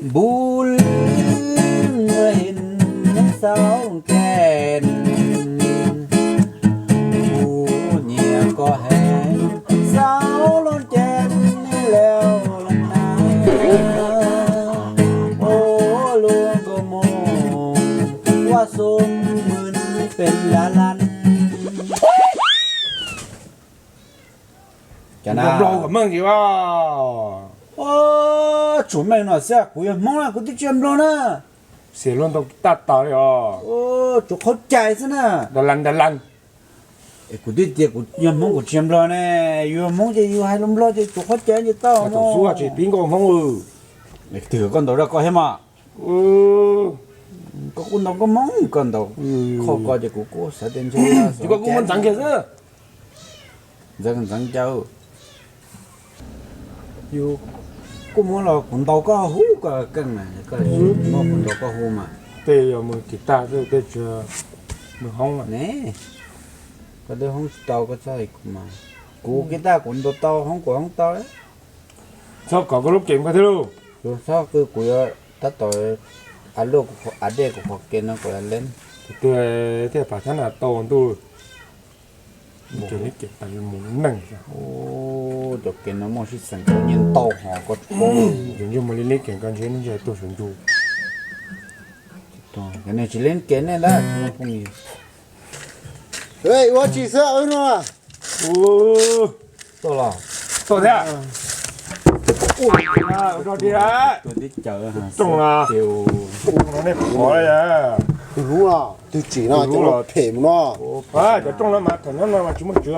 Npum lwm heev xauj kem, kuv nyiam koj heev xauj lub kem lawm na. Ua lub nkauj Hmoob, ua xum mwm pem lav lab. Cas na? Nplog kom meej li os. Tsum meej no xwb, kuv yog Hmoob na, kuv twb tsis yog Nplog na. Xiam luag ntau tag tag li os. Tsuas qhaub cai xwb na. Dab lab dab lab. Kuv twb tias kuv yog Hmoob kuv tsis yog Nplog ne, yus yog Hmoob ces yus hais lus Nplog ces tsuas qhaub cai ces tau. Tsis pib nkauj Hmoob. Twg koj ntaus zaj koj thiab mas. Koj kuj ntaus nkauj Hmoob, koj ntaus khoj koj ces kuv kuj xav tias ntshe koj kuj muab ntxeev kiag xwb. Ntxeev ntxeev cas, yus kuj muab los kuv ntaus koj hu koj keej na, koj muab kuv ntaus koj hu mas. Tej yog mus kiv tag tej tsis mus hoob ne. Koj twb hoob tsis tau koj txhob hais kuv mas. Kuv kiv tag kuv ntaus tau, hoob kuv hoob tau. Txhob kov koj lub kem koj thiab lauj. Txhob, kuv yuav tab tom a dej kuv qhov kem no kuv yuav leeb. Tus twg thiaj pam thab na tau ntuj. Cov kem tas mus neej. Cov kem no muaj sib xeem koj nyiaj ntau hos koj tsis paub. Yus ntsej muag li li kem koj ntshe ntshe tuaj saum ntuj. Cov nej tsis leeb kem nej ntag. Ua tsis xwb no. Tuaj los. Tuaj thiab. Ua rau tiag. Rooj no nej qhuav li. Tus hlub no, tus tsim no, cov no phem mus no. Cov rooj no mas thaum nyob no mas tsis muaj tswv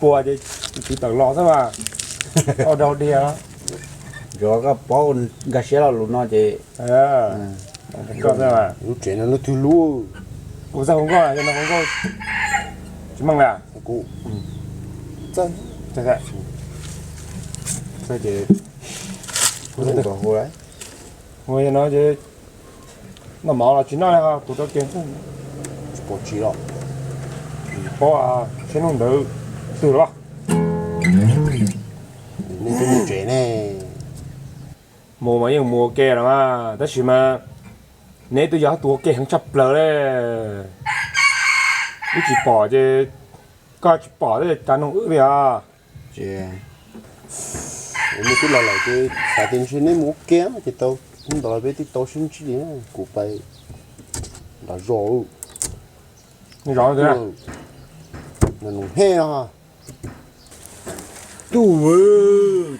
puas ces tswv tawm los xwb mas. Ua rau tiag. Yog koj paub nkag siab lo lus no ces. Lub tsev no lub twg lub? Kuv txawj hu nkauj, yog no hu nkauj tsis meej na. Kuv txawj, txawj ces kuv txawj hu. Hu no ces noj mov los tsis noj li ho kuv rau kiag xwb. Tsis pom tsis los. Paub siab hnub ntawd twg los. Nej twb mus tsev ne. Mus mas yeej mus ua ke los mas, tab sis mas neb twb yog tus ua ke heev tshaj plaws li. Wb tsis pom ces koj tsis pom thiab cas nug wb li os. Ces nej twb los lawm ces xav tias ntshe neb mus ua ke ces tau, hnub ntawd los peb twb tau sib ntsib li, kuv pais nram zos. Nws zov no, Noom Hej no. Tub,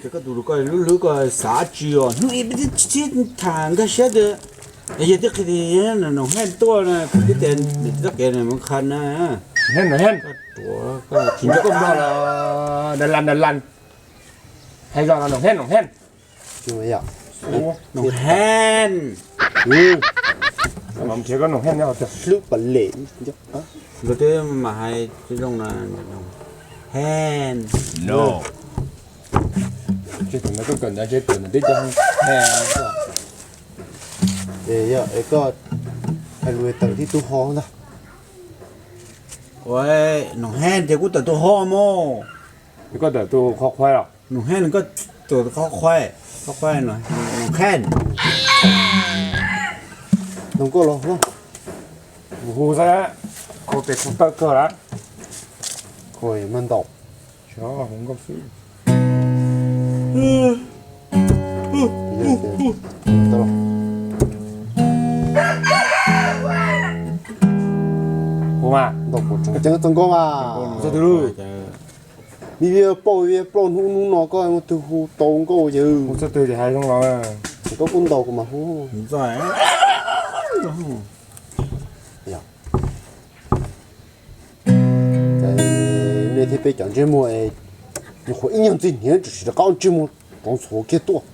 ces koj tus koj lub hlwb koj xav tsis os, hnub ib peb twb sib tham nkag siab tias yog tib qhia tias Noom Hej tuaj na, kuv twb tias txoj kev mus qha na. Noom Hej, Noom Hej. Tsis nco koj Nplog los da lan da lan. Hais zog los Noom Hej, Noom Hej. Noom Hej. Mam nrhiav koj Noom Hej nyob hauv tiag. Hlwb pas lem. Luag twb mam hais zoo na, Noom Hej. Ces thaum ntawd koj kawm ntawv ntshe kawm ntawv twb cov Hej. Es yog es koj hais lus tawm tib tug ho ntag. Ua, Noom Hej ces kuv tawm tus ho mog. Koj tawm tus qhov qhuav los? Noom Hej, koj tawm tus qhov qhuav, qhov qhuav, Noom Hej. Noom koj los hu xwb, kho tes kho taw kawg lawm. Kho mas ntaus. Hu mas. Ntaus kuv tseem ceeb txog nkauj mas. Txog twg lawm? Vij Vij Plaub, Vij Vij Plaub, hnub hnub no koj muaj twg hu tau nkauj yawg? Hu txog twg ces hais zoo los. Ces koj kuj ntaus kuv mas hu. Nej thiab peb cov ntsej muag, nyuam qhuav ib nyuag ntxig hniav tseem rov qab ntsej muag rov ntxhuav kiag tuaj.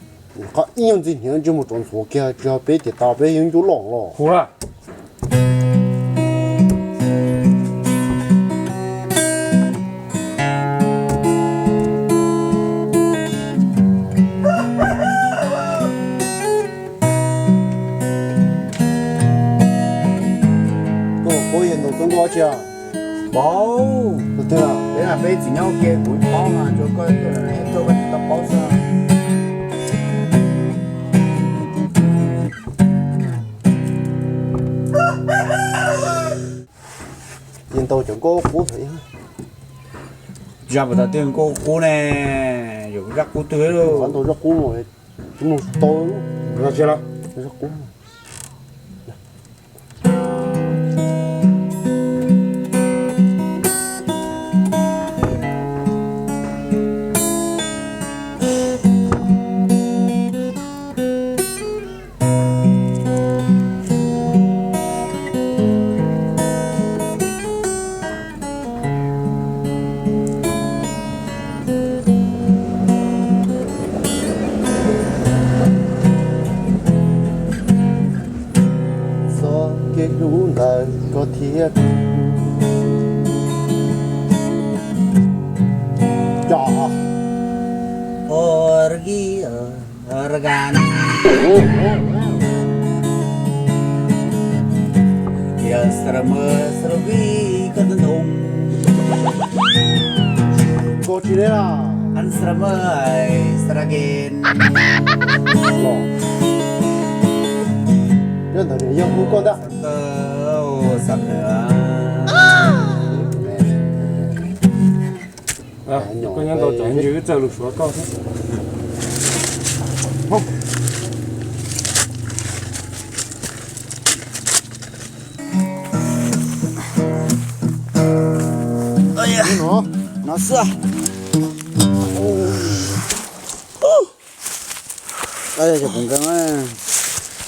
Rov qab ib nyuag ntxig hniav ntsej muag rov ntxhuav kiag, tsis yog peb tias tas peb yeej ncuab loj los. Hu na. Koj paub yawg ntaus txoj nkauj tsi? Paub. Tus twg? Peb mas peb tsis nyob ua ke, kuv paub mas, tsuas koj tuaj koj tsis tau paub xwb. Ntau cov nkauj qub. Zaj puas tau tiag nkauj qub ne, yuav zaj qub twg lauj? Ntau zaj qub no, tau zaj qub. Txoj kev hlub ntawm koj thiab kuv. Koj tsis ne, srama, sragen. Nyob ntawm niam yog hu koj ntag. Koj nyob ntawm cov ntsis wb txawg lus suav koj xwb. No xwb.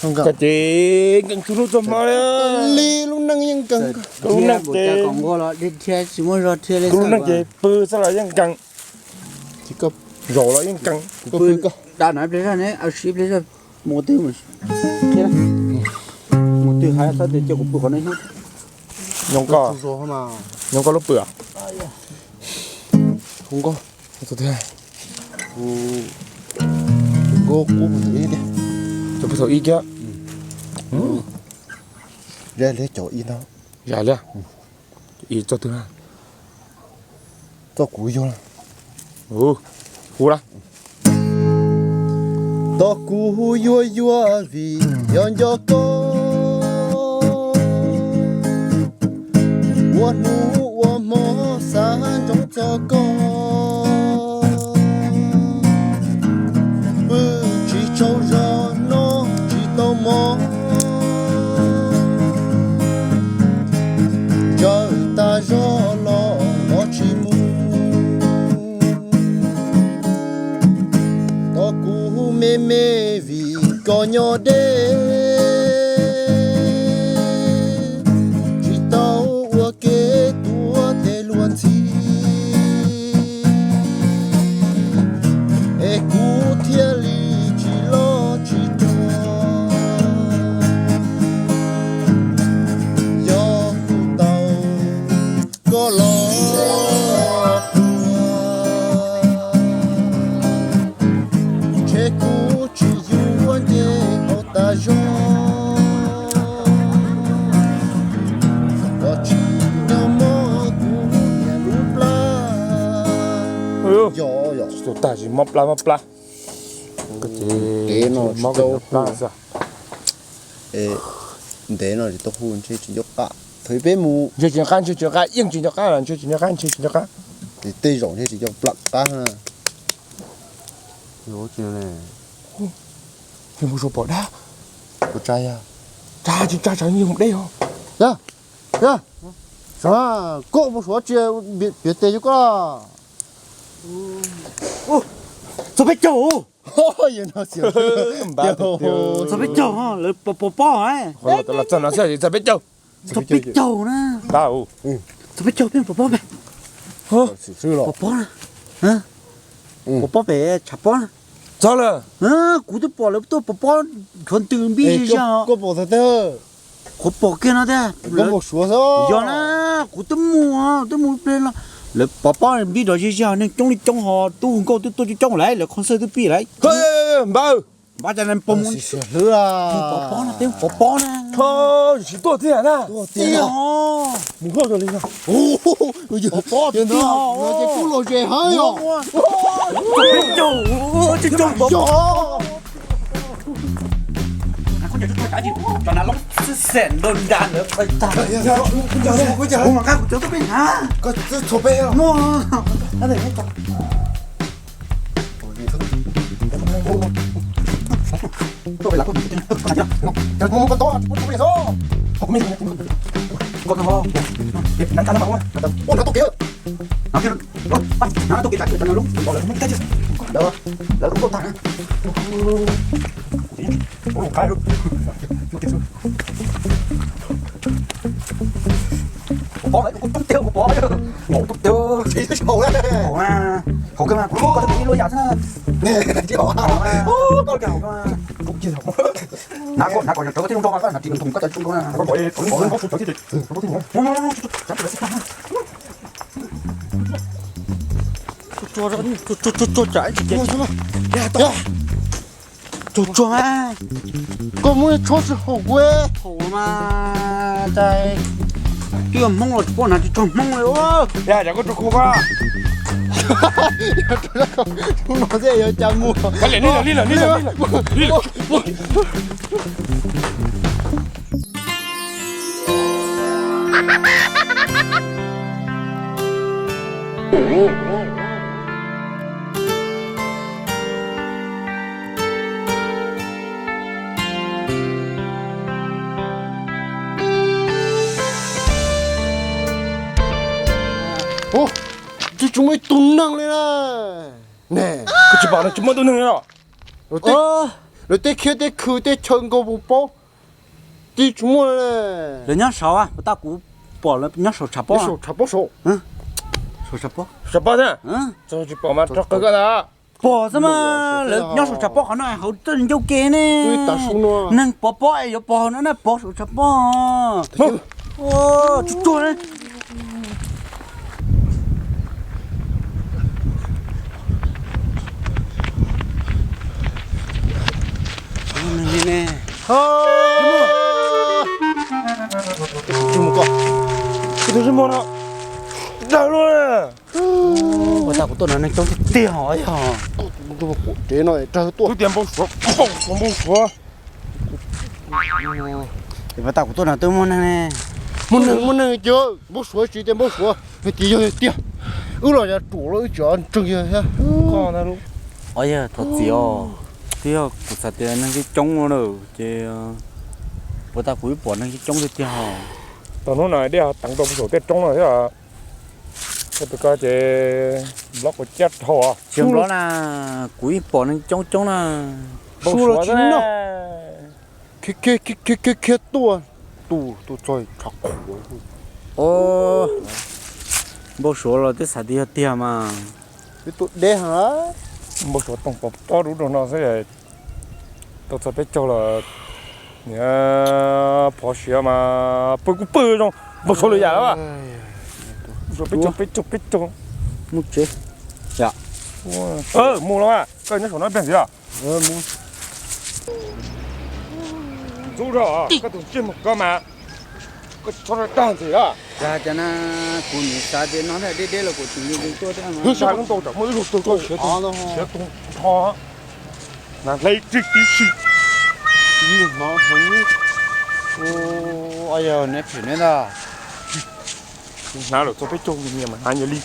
Ces nkees txhua hnub txhua hmo li. Li lub neej yeej nkees. Lub neej ces, lub neej ces pw xwb los yeej nkees. Zaum los yeej nkees. Mus twg, mus twg hais xab tias cia kuv pw qhov no. Nyob koj, nyob koj lub pw. Nkauj, nkauj qub, cov pw thaum ib kiag. Zaj liab cov ib ntag. Zaj liab. Ib txoj twg? Txoj kuv yog. Hu lawm. Txoj kuv yuag yuag vim yog nco koj. Ua hnub ua hmo xav ntsoov txog koj. Pw tsis tsaug zog noj tsis tau mov. Tsaws tas zog los mov tsis mus. Txoj kuv me me vim koj nyob deb. Tsis tau ua kev tuav tes luag ntxhi. Es kuv thiaj li tsis loj tsis tuag. Yog kuv tau koj los pluag, ntshe kuv tsis yuav nce hauv tas zog. Koj tsis nyob mob kuv niam lub plab. Yog, yog. Tus tag tsis mob plab mob plab. Koj ces mob kuv niam plab xwb. Ntev no tsis tau hu ntshe tsis nco qab. Thaum peb mus ntshe tsis nco qab, ntshe tsis nco qab, yeej tsis nco qab, ntshe tsis nco qab, ntshe tsis nco qab. Tej zaum ntshe tsis nco plab qab na. Yog mus suav pom dab. Kuv tsa yog tsa tsis tsa tsam yog mus deb os. Yog, yog, koj mus suav tsis piav tes yog koj. Txog peb caug. Txog peb caug, lawv pov pob. Txog peb caug, txog peb caug na. Txog peb caug peb pov pob me. Pov pob na. Pov pob pem tshav pob na. Txog lawm. Kuv twb pom lawv tuaj pov pob nchuav ntws npib zig zag. Qhuav pom kiag no tiag. Yog na, kuv twb mus, twb mus ple no. Lawv pov pob npib zig zag, neeg coob li coob ho tub hu nkauj twb tuaj coob coob lawm, lawv concert twb pib lawm. Npawg, npawg, cas pov mus pov pob na, peb pov pob na. Tsis tuaj tiag na. Mus hauj li no. Pov pob tiag, kuj los ze heev yom. Peb caug, peb caug pov pob. Cov nas loob xwb xeem ntau nra ntawd qhov tag. Kuv mas nqa kuv cov tuaj peb hnav. Koj twb txhua peb muaj. Kuv pom lawm, kuv tub tiag, kuv pom lawm. Kuv tub tiag. Hauv kawg mas, kuv koj tub ib lub yam xwb na. Hauv kawg, hauv kawg. Nav kom, nav kom yog rawv koj thiaj zoo nraug, koj nav ris nthoo koj tau zoo nraug na. Tsuag tsuag mas. Koj muab tshuab tsis haum kuv. Haum mas, twb yog Hmoob los tsis paub hnav ris tsuag Hmoob li. Yog cov koj tsuag khuv koj. Hnub no thiaj yuav cas mus. Kav liam, li lawm, li lawm, li lawm, li lawm. Ub, twb tsis muaj ib tug neeg li na. Koj tsis pom no tsis muaj ib tug neeg li los? Lawv tej khiab tej khw tej chaw nkaus puas paub. Twb tsis muaj li. Lawv nyob saud, puas tas kuv pom lawv nyob saum tshav pob. Saum tshav pob saud. Saum tshav pob. Saum pob thiab? Tsis pom mas rov qw koj ntag. Pom xwb mas, lawv nyob saum tshav pob qhov no hauv txoj ncauj ke ne. Neeg pov pob es yuav pom hauv no na, pov saum tshav pob. Tsuag tsuag. Ua tas kuv tuaj no neeg coob tiag tiag os yog. Tus tias npau suav, npau suav, npau suav. Ua tas kuv tuaj no twb muaj neeg ne. Muaj neeg, muaj neeg ces npau suav tsis tias npau suav, hais tias yog tiag. Wb los yog ruam los wb tseem ntseeg yog thiab. Os yog thov txim os, twb yog kuv xav tias neeg coob coob no na, ces ua tas kuv ib pom neeg coob coob tiag tiag os. Tau hnub no dej teev rau puag saum tej roob no thiab. Tej pem ko ces nplob kuv cab dhau os. Tsis nplob na, kuv ib pom neeg coob coob na. Npau suav tsis noj. Khiav tuaj, tus tus txog tshav qhuav. Npau suav los twb xav tias yog tiag mas. Twb tuaj deb heev. Npau suav toog pov pob dub rau no xwb. Tau txog peb caug los, niam, phov siav mas pw kuj pw zoo, npau suav lwm yam lawm. Peb caug, peb caug, peb caug. Mus tsev. Mus los mas, koj nyob saum no peg ntxiv os. Ntxub zog koj tus ntsej muag ko mas, koj tsis txhob dag ntxiv os. Cas na, kuv nim xav tias no deb deb los kuv tseem yog tuaj thiab. Wb sab lub ntau tsam muaj ib tug tuag koj siav tus, siav tus nrho. Nas hle tib si. Yog neb phem neb ntag. Hnav lawm txog peb caug nyias mas hnav nyias li.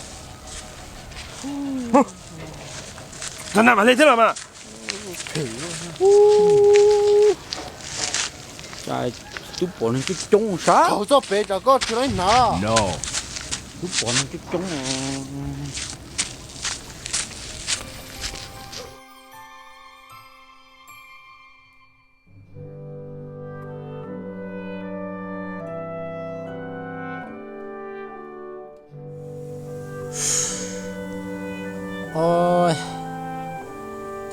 Nas mas hle thiab los mas. Cas twb pom neeg coob coob sav. Thaum txoj pem tsam koj tsis laib hnav. Twb pom neeg coob coob. Cov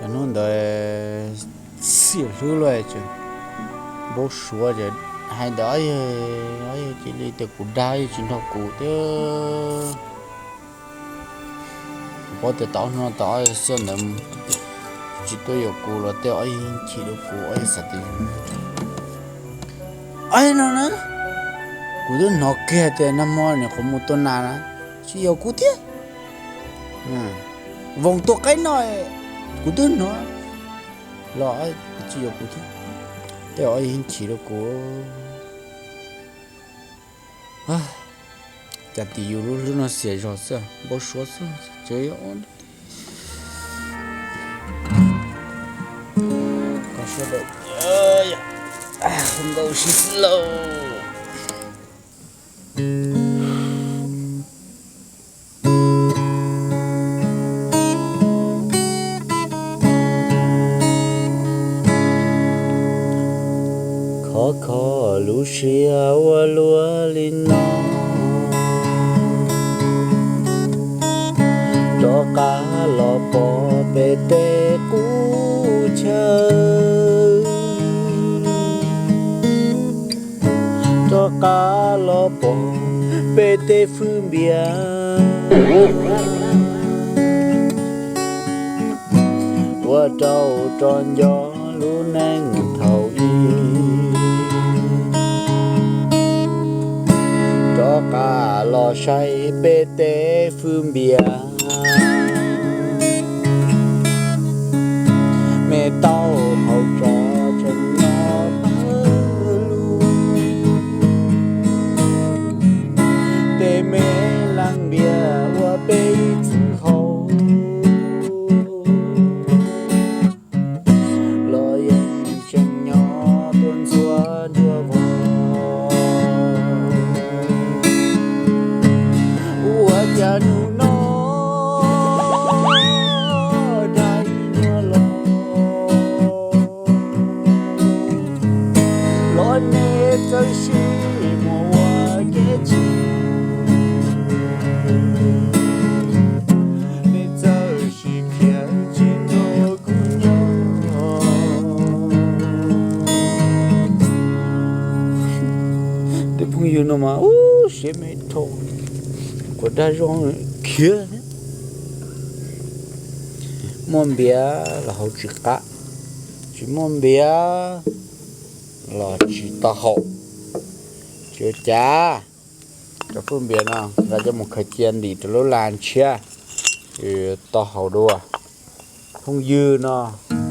hnub ntawd xiam hlwb luaj ces npau suav ces hais ntawd ob yawg, ob yawg cia li tias kuv dag, ob yawg tsis nrog kuv thiab. Kuv paub tias tau hnub no tau ob yawg xiab ntawd tsis tuaj yuav kuv los tej ob yawg chim rau kuv, ob yawg xav tias, ob yawg no na, kuv twb hnov kiag tias nag hmo nim qhuav mus tua nas na, tsis yuav kuv thiab. Voos tua qaib no, kuv twb hnov los tsis yuav kuv thiab. Ob yeej chim rau kuv. Cas tim yus lub hlwb no xiam zog xwb, npau suav xwb. Nkaus si xwb lauj. Khov kho lub siab ua luaj li no, rov qab los pom peb tej qub chaw, rov qab los pom peb tej fwj npias, ua rau rov nco lub neej thaum ub, rov qab los saib peb tej fwj npias, me taub hau tsov tseem nyob pawg lug, tej me leej npias ua peb ib txwm haus los yeej tseem nyob tuaj ntxhua nruab vog. Ua cas hnub no dai nyuag los, los nej txawm sim mus ua kev tsis, nej txawm sim khiav tsis tau kuv nyob. Tus phooj ywg no mas ub siab me dhau, kuv dag zoo khiav. Muaj npias los haus tsis qab, tsis muaj npias los tsis tau haum. Tsis ua cas, cov fwj npias no nkawd coj mus khaws cia ntim rau lub laj ntshiab, tau haus dua. Phooj ywg no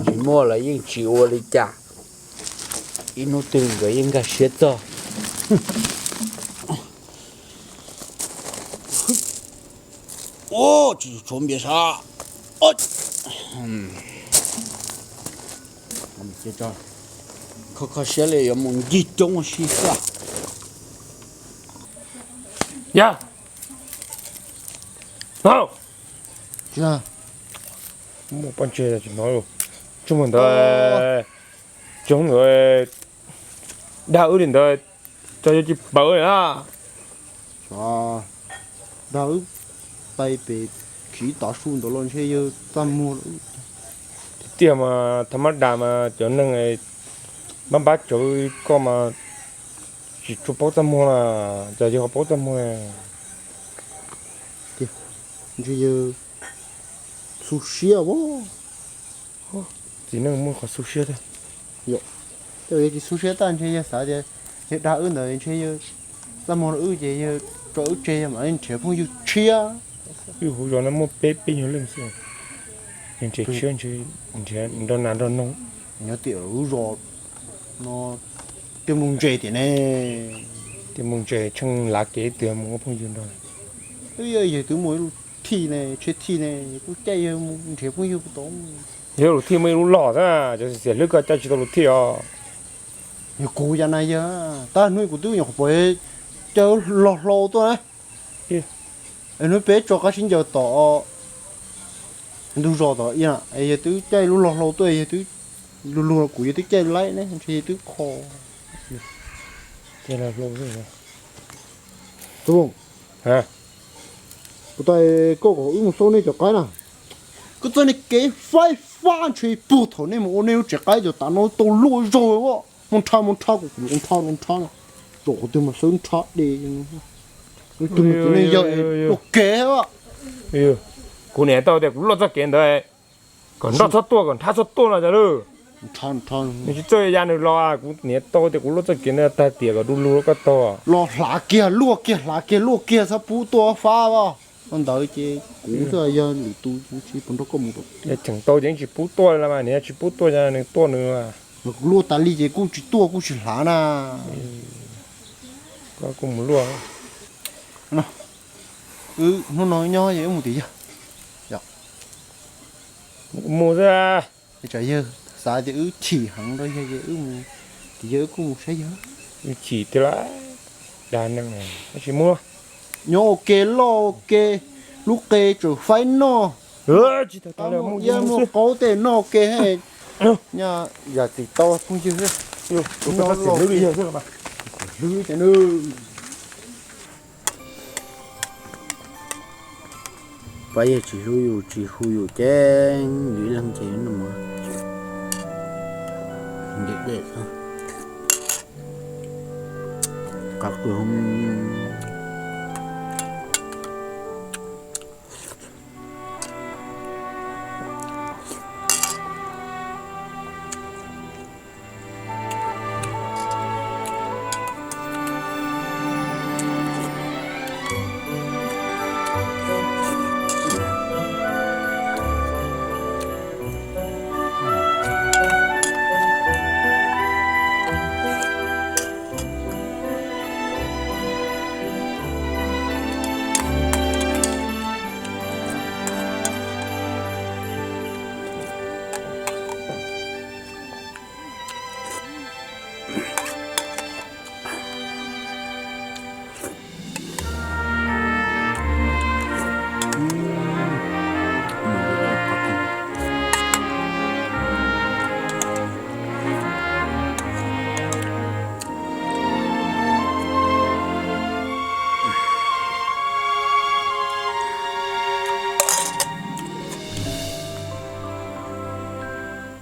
tsis muaj los yeej tsis ua li cas, ib hnub twg nkawd yeej nkag siab txog. Tsis tshuav npias sab. Kho kho siab li yuav mus ncig coob ua si xwb. Yog, muaj pob ntseg tsis hnov, tsuj mus ntawd, coob ntawd, dag wb li ntawd, tso yuav tsis pawv li na. Dag wb pais pem khiv tav su ntawd los ntshe yawg txaj muag. Tiag tiag mas tha mab das mas cov neeg npab npab cawv koj mas tsis tshua paub txaj muag na, cas yog ho paub txaj muag. Ntshe yawg xu siab as. Txiv neej muaj qhov xu siab thiab. Tej zaum yawg tsis xu siab tag ntshe yawg xav tias yawg dag wb ntawd ntshe yawg txaj muag rau wb ces yawg tso wb tseg yawg mam li nrhiav phooj ywg tshiab. Wb hauv zos no muaj peb peb nyuag leej xwb, yawg nrhiav tshiab ntshe nrhiav nrog nas nrog noog. Nyob tiam lub zos no tej nplooj ntse tiam ne, tej nplooj ntse tsheej lav kev twg mus ua phooj ywg nrog. Yawg twb muaj ib lub thij ne, tsheb thij ne, kuj caij yawg mus nrhiav phooj ywg puas tau. Yog lub thij muaj ib lub loj xwb, cov xiam hlwb koj caij tsis tau lub thij os. Yog kuv cas na yawg, tab hnub kuv twb nyuam qhuav pom caij lub log hlau tuaj na. Hnub peb tso qab sib ncaws tom ntug zos tom ib na, yawg twb caij lub log hlau tuaj, yawg twb lug lug kuv yawg twb caij laib ne, ntshe yawg twb kho. Tub, kuv tais koj kom wb mus xauj nej cov qaib na. Koj txoj niag kev faib fab ntshe puag thaum nej mus ua nej lub tsev qaib cov tav no tau luaj zog a. Mus nrhab mus nrhab kuv, kuv nrhab mus nrhab, tsom qhov twg mas xawb nrhab de. Tus mus tus neeg yawg luaj kev. Kuv niam tau tias kuv luaj txoj kev ntawd, kom nroj txhob tuaj kom nrhab txhob tuaj no cas lawm. Nws tsis txawj ya nws los, kuv niam tau tias kuv luaj txoj kev ntawd tag tiam kom du lug rau koj taug. Los hlav kiag luaj kiag hlav kiag luaj kiag txhob pub tuaj fab os. Ua ntawd ces kuv xwb yog lwm tus tsis pub nrog koj mus. Yog cheem tau ces yeej tsis pub tuaj li mas, nws yog tsis pub tuaj ces nws tuaj nws. Luaj tas li ces kuj tsis tuaj kuj tsis hlav na. Wb hnub no nyob ces wb mus tim yawg. Mus xwb. Tsam yawg xav tias wb chim heev rau yawg ces wb mus tim yawg wb kuj mus saib yawg. Wb chim tiag lawm, dag neeg tab sis mus. Nyob ua ke loj ua ke, lub qe tseem faib noj. Tsis tau tau muaj qaub tej noj ua ke. Nyaj yam tsis tau phooj ywg. Pab yawg tsis hlub yus tsis hu yus ces yus ib leeg ces noj mov ntim dej xwb. Qab kawg.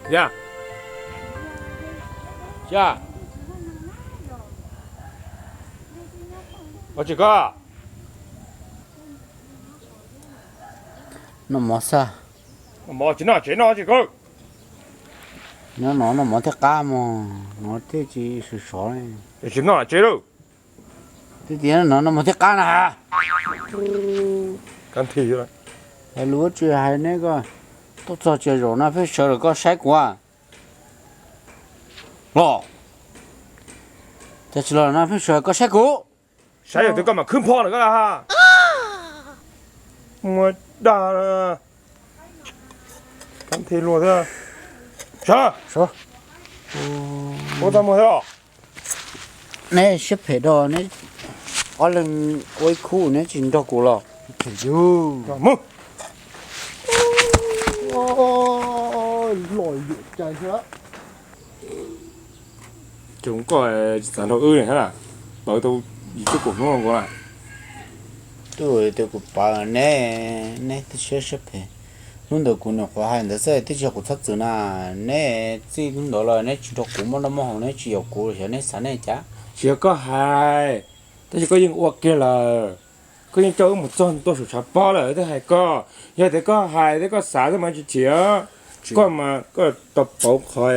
Yog, yog, ua tsis koj noj mov xwb. Noj mov tsis noj tsev noj tsis koj. Nyob no noj mov thiaj qab mog, no thiaj tsis sov sov li. Tsis noj tsev lawm. Twb tias no noj mov thiaj qab na. Hais lus tsis hais neb ko, tuaj txog tsis zaum no pheej sawv lawm koj saib kuv. Los, cas tsis los no pheej sawv koj saib kuv. Saib yog twb koj mam khwb pho lawm koj la ha. Muaj dag. Kab thi luag thiab. Sawv. Ua tau muag thiab. Neb siab phem dog neb, ob leeg ua ib khub neb tsis nrog kuv los. Phem yug. Los yuam cai thiab. Ces koj tsis xav nrog wb thiab, pawv tau yim cuaj kaum hnub nkaus na. Twb tias kuv pawv neb, neb siab siab phem. Hnub ntawd kuv nyuam qhuav hais ntawd xwb, twb tsis yog kuv txhob txwm na. Neb txij hnub ntawd los neb tsis nrog kuv muaj noj muaj haus, neb tsis yaum kuv, xyov neb xav nej cas. Tsis yog koj hais, tab sis koj yeej ua kiag lawm. Koj yeej coj wb mus txog ntua saum tshav pob lawm thiaj hais koj. Yog tias koj hais thiab koj xav thiab mas tsis chim. Koj mas koj tau pauv qhov,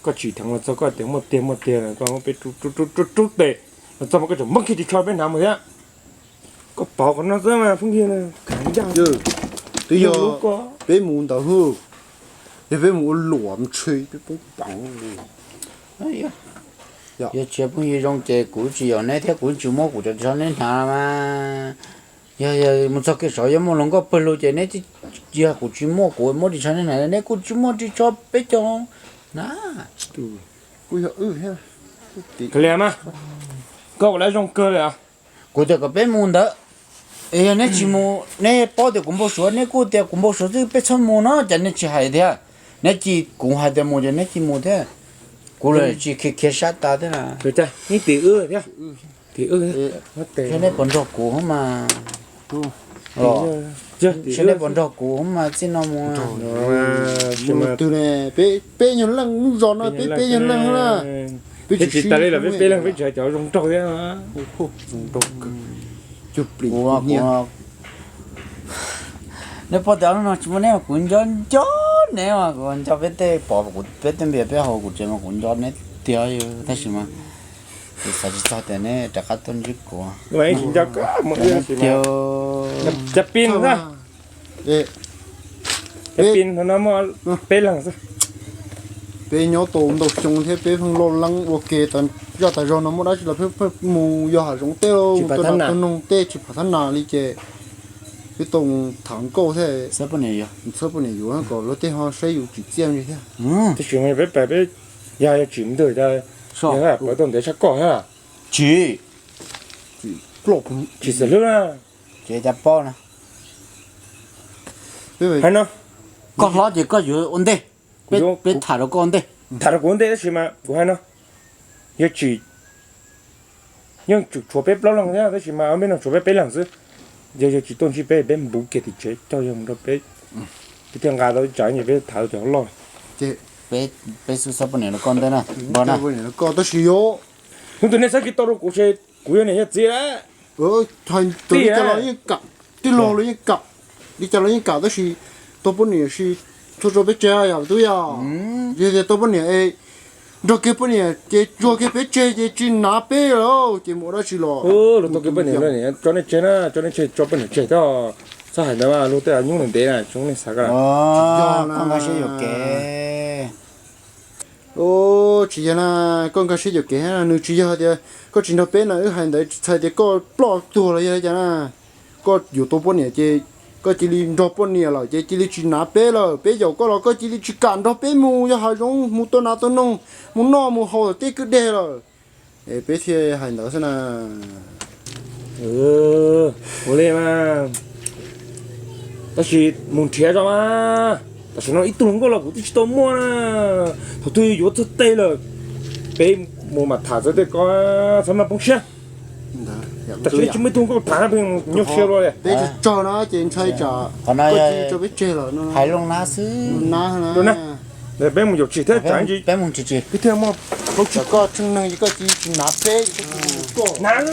koj tsim dheev los txog koj tias muaj tiag muaj tiag, koj muab peb rub rub rub tes los txog mas koj tseem muab kiag ris tsho peb hnav mus thiab. Koj pauv qhov no xwb mas phooj ywg, khav ncaj. Twb yog peb mus ntawd hwj, yog peb mus ua luam ntshe peb poob poov. Yog tsis yog phooj ywg zoo ces kuv tsis yaum neb thiab kuv tsis muab kuv cov ris tsho neb hnav mas. Yog, yog mus txog kev saud yuav muaj hluas nkauj pawg lug ces neb, yog kuv tsis muaj kuv muab ris tsho neb hnav, neb kuj tsis muaj ris tsho peb cov na. Kuv yog wb thiab. Khav lias mas, koj ua lawv zoo kawg li os. Kuv tias kom peb mus ntawd, es yog neb tsis mus, neb paub tias kuv npau suav, neb kuj tias kuv npau suav xwb peb txhob mus no, cas neb tsis hais thiab? Neb cia kuv hais tias mus ces neb cia mus thiab. Kuv los tsis khiav khiav sab tas thiab na. Tim wb thiab, tim wb, neb puas nrog kuv mas? Los, neb puas nrog kuv mas txij no mus? Peb nyuag leej lub zos no peb peb nyuag leej na. Peb tsis tas li los peb peb leeg peb tsis hais cov zoo nraug thiab. Neb paub tias ob hnub no tsis muaj neb mas kuv nco nco neb mas kuv nco peb tej pom kuv peb tej npias peb haus kuv tsev mas kuv nco neb tiag tab sis mas kuv xav tsis txog tias neb rov qab tuaj ntsib kuv. Tiag. Cov pin xwb. Cov pin no muaj peb leeg xwb. Peb nyob tau ntau xyoo thiab peb pheej loj leeb ua ke tas zog tas zog no, muaj dab tsi los pheej mus yos hav zoov tej, mus tua nas tua noog tej, tsis pom thab nas li ces peb tau tham nkauj thiab. Txhawb poj niam yuav kom luag tej ho saib yus tsim txiaj li thiab. Tab sis peb pais peb yog yog tsim ntawm, yog pawv tau ntev tshaj koj thiab. Tsis, tsis xav hlub na. Ces cas poj na. Hais no, koj hlob ces koj yuav ua ntej, peb tham rau koj ua ntej. Tham rau kuv ua ntej tab sis mas kuv hais no, yog tsis, yeej tsum tshuav peb plaub leeg thiab tab sis mas peb no tshuav peb peb leeg xwb. Yog yog tsis tuaj ntsib peb, peb npuv kiag tim tsev coj yog mus rau peb, peb thiaj nqa tau ib tsam ces peb tham cov loj. Peb xub xab poj niam rau koj ntej na. Tab sis yog hnub twg nej txhob tsis tau rau kuv ces kuv yog niam yog txiv lawm. Tij laug los yeej kam, li cas los yeej kam tab sis tua poj niam sis txhob tso peb tseg yom tub yom. Yog tias tua poj niam es nrog kiag poj niam ces tso kiag peb tseg ces tsis hnav peb lawm ces mus ua dab tsi los. Luag tua kiag poj niam, tso nej tseg na, tso nej tseg, tso poj niam tseg thiab. Txhob hais ntawd mas luag tej nyuj ntev na, tsis nej xav ko. Tsis yog na, koj nkag siab yuam kev, nws tsis yog tias koj tsis nrog peb na, wb hais ntawd tsis txhais tias koj ploj tuag los yog li cas na. Koj yuav tua poj niam ces koj cia li nrog poj niam lawm ces cia li tsis hnav peb lawm, peb yaum koj los koj cia li tsis kam nrog peb mus yos hav zoov, mus tua nas tua noog, mus noj mus haus tej kwj deg lawm. Es peb thiaj hais ntawd xwb na. Ua li mas, tab sis mus nrhiav tso mas, tam sim no ib tug hluas nkauj los kuv twb tsis tau muaj na. Thaum twg yuav txog teg lawm, peb mus mam tham txog tej ko, txhob maj poob siab. Tam sim no tsis muaj ib tug hluas nkauj tham, peb nyuaj siab luaj li. Peb tsis tsaug no ces ntshai tsam koj cia li tso peb tseg lawm no. Hais loo nab xwb. Peb mus yaum tsis thiab tsam peb thiaj muaj plaub tsib, koj tshee neeg ces koj cia li tsis hnav peb, koj cia li mus koj hnav.